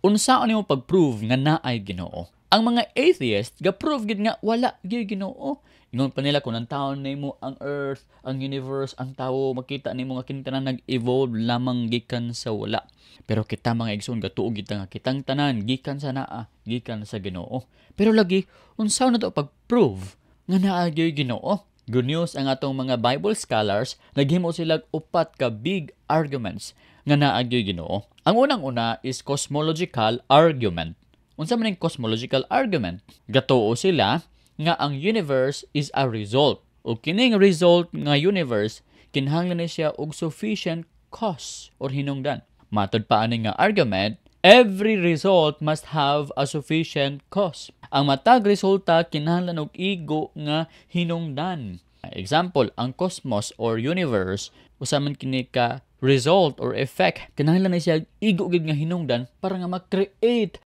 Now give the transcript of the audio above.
Unsaon nimo pag-prove nga naay Ginoo? Ang mga atheist ga-prove gid nga wala gyud Ginoo. Ingon pa nila, kung tan-awon nimo ang earth, ang universe, ang tawo, makita nimo nga kini tanan nag-evolve lamang gikan sa wala. Pero kita, mga igsoon, gatuo gid nga kitang tanan gikan sa naa, gikan sa Ginoo. Pero lagi, unsaon nato pag-prove nga naa gyud Ginoo? Good news, ang atong mga Bible scholars naghimo sila upat ka big arguments nga naa gyud Ginoo. Ang unang-una is cosmological argument. Unsa man ang cosmological argument? Gatuo sila nga ang universe is a result. O kining result nga universe, kinahanglan ni siya og sufficient cause or hinungdan. Matod pa ani nga argument, every result must have a sufficient cause. Ang matag resulta kinahanglan og igo nga hinungdan. Example, ang cosmos or universe, usa man kini ka result or effect. Kinahanglan ni siya igo gid nga hinungdan para nga ma-create